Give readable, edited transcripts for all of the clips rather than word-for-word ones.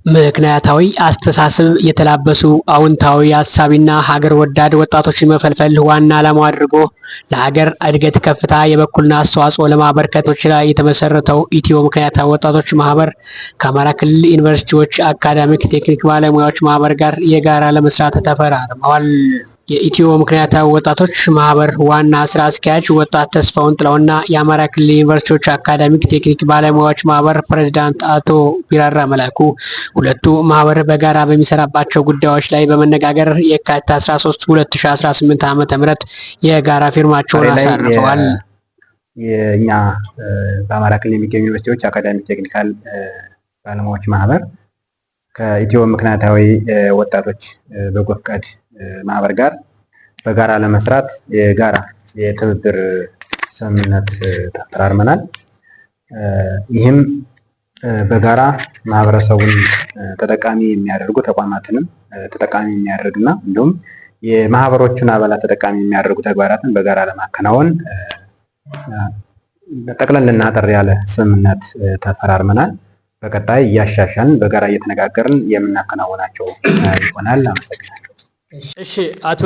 ምክንያታዊ አስተሳሰብ የተላበሱ አዎንታዊ አሳቢና ሀገር ወዳድ ወጣቶችን መፈልፈል ዋና ዓላማው አድርጎ ለሀገር እድገት ከፍታ የበኩልን አስተዋጽኦ ለማበርከት ላይ የተመሰረተው ኢትዮ ምክንያታዊ ወጣቶች ማህበር ከአማራ ክልል ዩኒቨርሲቲዎች አካዳሚክ ቴክኒክ ባለሙያዎች ማህበር ጋር የጋራ ለመስራት ተፈራርመዋል። የኢትዮ ምክንያታዊ ወጣቶች ማህበር ዋና ስራ አስኪያጅ ወጣት ተስፋውን ጥላውና የአማራ ክልል ዩኒቨርሲቲዎች አካዳሚክ ቴክኒክ ባለሙያዎች ማህበር ፕሬዚዳንት አቶ ቢራራ መላኩ ሁለቱ ማህበር በጋራ በሚሰራባቸው ጉዳዮች ላይ በመነጋገር የካቲት 13 2018 ዓ.ም የጋራ ፊርማቸውን አሳርፈዋል። የእኛ በአማራ ክልል የሚገኙ ዩኒቨርሲቲዎች አካዳሚክ ቴክኒካል ባለሙያዎች ማህበር ከኢትዮ ምክንያታዊ ወጣቶች በጎ ፍቃድ ማህበር ጋር በጋራ ለመስራት የጋራ የትብብር ስምምነት ተፈራርመናል። ይህም በጋራ ማህበረሰቡን ተጠቃሚ የሚያደርጉ ተቋማትንም ተጠቃሚ የሚያደርግና እንዲሁም የማህበሮቹን አባላት ተጠቃሚ የሚያደርጉ ተግባራትን በጋራ ለማከናወን ጠቅለልና አጠር ያለ ስምምነት ተፈራርመናል። በቀጣይ እያሻሻልን በጋራ እየተነጋገርን የምናከናውናቸው ይሆናል። አመሰግናለሁ። እሺ፣ አቶ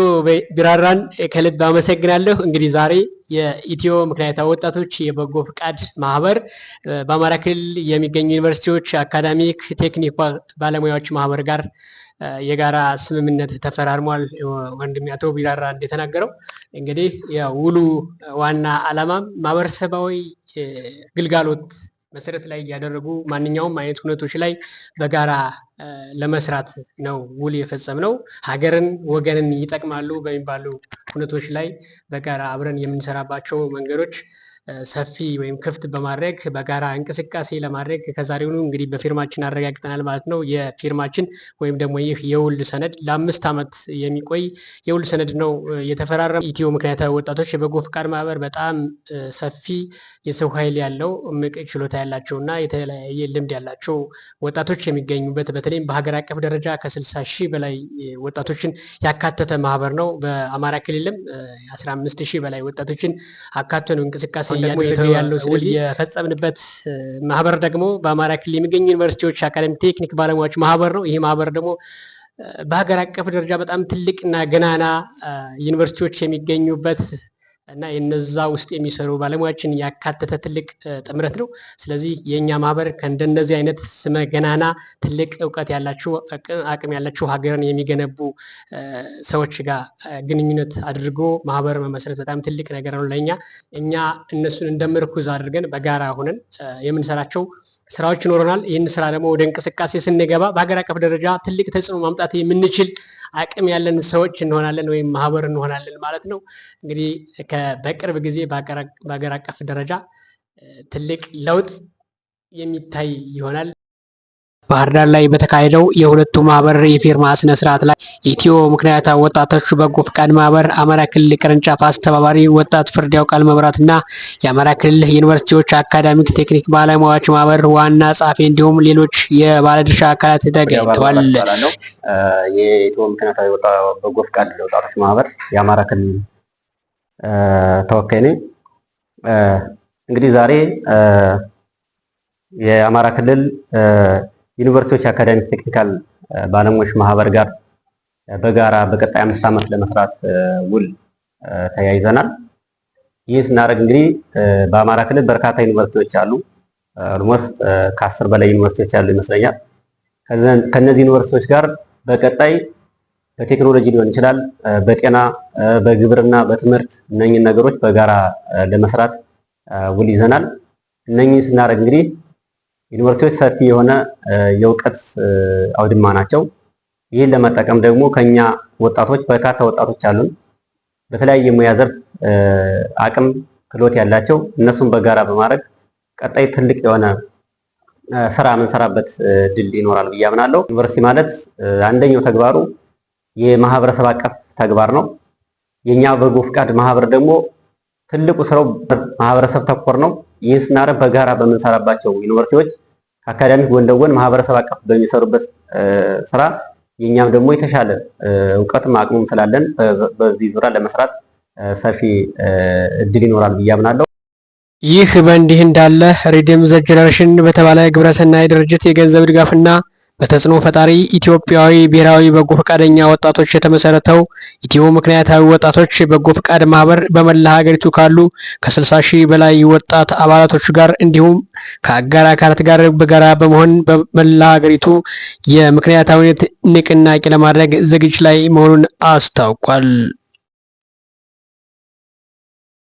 ቢራራን ከልብ አመሰግናለሁ። እንግዲህ ዛሬ የኢትዮ ምክንያታዊ ወጣቶች የበጎ ፍቃድ ማህበር በአማራ ክልል የሚገኙ ዩኒቨርሲቲዎች አካዳሚክ ቴክኒክ ባለሙያዎች ማህበር ጋር የጋራ ስምምነት ተፈራርሟል። ወንድሜ አቶ ቢራራ እንደተናገረው እንግዲህ የውሉ ዋና ዓላማም ማህበረሰባዊ ግልጋሎት መሰረት ላይ ያደረጉ ማንኛውም አይነት ሁነቶች ላይ በጋራ ለመስራት ነው ውል የፈጸምነው። ሀገርን ወገንን ይጠቅማሉ በሚባሉ ሁነቶች ላይ በጋራ አብረን የምንሰራባቸው መንገዶች ሰፊ ወይም ክፍት በማድረግ በጋራ እንቅስቃሴ ለማድረግ ከዛሬውኑ እንግዲህ በፊርማችን አረጋግጠናል ማለት ነው። የፊርማችን ወይም ደግሞ ይህ የውል ሰነድ ለ5 ዓመት የሚቆይ የውል ሰነድ ነው የተፈራረመ። ኢትዮ ምክንያታዊ ወጣቶች የበጎ ፍቃድ ማህበር በጣም ሰፊ የሰው ኃይል ያለው፣ እምቅ ችሎታ ያላቸው እና የተለያየ ልምድ ያላቸው ወጣቶች የሚገኙበት፣ በተለይም በሀገር አቀፍ ደረጃ ከ60,000 በላይ ወጣቶችን ያካተተ ማህበር ነው። በአማራ ክልልም 15,000 በላይ ወጣቶችን አካቶ ነው እንቅስቃሴ እያደረገ ያለው። ስለዚህ የፈጸምንበት ማህበር ደግሞ በአማራ ክልል የሚገኙ ዩኒቨርሲቲዎች አካዳሚ ቴክኒክ ባለሙያዎች ማህበር ነው። ይህ ማህበር ደግሞ በሀገር አቀፍ ደረጃ በጣም ትልቅና ገናና ዩኒቨርሲቲዎች የሚገኙበት እና የነዛ ውስጥ የሚሰሩ ባለሙያዎችን ያካተተ ትልቅ ጥምረት ነው። ስለዚህ የእኛ ማህበር ከእንደነዚህ አይነት ስመ ገናና፣ ትልቅ እውቀት ያላቸው፣ አቅም ያላቸው፣ ሀገርን የሚገነቡ ሰዎች ጋር ግንኙነት አድርጎ ማህበር መመስረት በጣም ትልቅ ነገር ነው ለእኛ። እኛ እነሱን እንደ ምርኩዝ አድርገን በጋራ ሆነን የምንሰራቸው ስራዎች ይኖረናል። ይህን ስራ ደግሞ ወደ እንቅስቃሴ ስንገባ በሀገር አቀፍ ደረጃ ትልቅ ተጽዕኖ ማምጣት የምንችል አቅም ያለን ሰዎች እንሆናለን ወይም ማህበር እንሆናለን ማለት ነው። እንግዲህ በቅርብ ጊዜ በሀገር አቀፍ ደረጃ ትልቅ ለውጥ የሚታይ ይሆናል። ባህር ዳር ላይ በተካሄደው የሁለቱ ማህበር የፊርማ ስነ ስርዓት ላይ የኢትዮ ምክንያታዊ ወጣቶች በጎ ፍቃድ ማህበር አማራ ክልል ቅርንጫፍ አስተባባሪ ወጣት ፍርድ ያውቃል መብራትና የአማራ ክልል ዩኒቨርሲቲዎች አካዳሚክ ቴክኒክ ባለሙያዎች ማህበር ዋና ጸሐፊ እንዲሁም ሌሎች የባለድርሻ አካላት ተገኝተዋል። የኢትዮ ምክንያታዊ በጎ ፍቃድ ወጣቶች ማህበር የአማራ ክልል ተወካይ ነኝ። እንግዲህ ዛሬ የአማራ ክልል ዩኒቨርሲቲዎች አካዳሚክ ቴክኒካል ባለሙያዎች ማህበር ጋር በጋራ በቀጣይ 5 ዓመት ለመስራት ውል ተያይዘናል። ይህ ስናደርግ እንግዲህ በአማራ ክልል በርካታ ዩኒቨርሲቲዎች አሉ። Almost ከ10 በላይ ዩኒቨርሲቲዎች ያሉ ይመስለኛል። ከነዚህ ዩኒቨርሲቲዎች ጋር በቀጣይ በቴክኖሎጂ ሊሆን ይችላል፣ በጤና፣ በግብርና፣ በትምህርት እነኝን ነገሮች በጋራ ለመስራት ውል ይዘናል። እነኝን ስናደርግ እንግዲህ ዩኒቨርሲቲዎች ሰፊ የሆነ የእውቀት አውድማ ናቸው። ይህን ለመጠቀም ደግሞ ከኛ ወጣቶች፣ በርካታ ወጣቶች አሉን፣ በተለያየ ሙያ ዘርፍ አቅም ክህሎት ያላቸው፣ እነሱን በጋራ በማድረግ ቀጣይ ትልቅ የሆነ ስራ የምንሰራበት እድል ይኖራል ብዬ አምናለሁ። ዩኒቨርሲቲ ማለት አንደኛው ተግባሩ የማህበረሰብ አቀፍ ተግባር ነው። የኛ በጎ ፍቃድ ማህበር ደግሞ ትልቁ ስራው ማህበረሰብ ተኮር ነው። ይህን ስናደርግ በጋራ በምንሰራባቸው ዩኒቨርሲቲዎች ከአካዳሚክ ጎን ለጎን ማህበረሰብ አቀፍ በሚሰሩበት ስራ የኛም ደግሞ የተሻለ እውቀትም አቅሙም ስላለን በዚህ ዙሪያ ለመስራት ሰፊ እድል ይኖራል ብዬ አምናለሁ። ይህ በእንዲህ እንዳለ Redeem the Generation በተባለ ግብረሰናይ ድርጅት የገንዘብ ድጋፍና በተጽዕኖ ፈጣሪ ኢትዮጵያዊ ብሔራዊ በጎ ፈቃደኛ ወጣቶች የተመሰረተው ኢትዮ ምክንያታዊ ወጣቶች በጎ ፈቃድ ማህበር በመላ ሀገሪቱ ካሉ ከ60 ሺህ በላይ ወጣት አባላቶች ጋር እንዲሁም ከአጋር አካላት ጋር በጋራ በመሆን በመላ ሀገሪቱ የምክንያታዊነት ንቅናቄ ለማድረግ ዝግጅት ላይ መሆኑን አስታውቋል።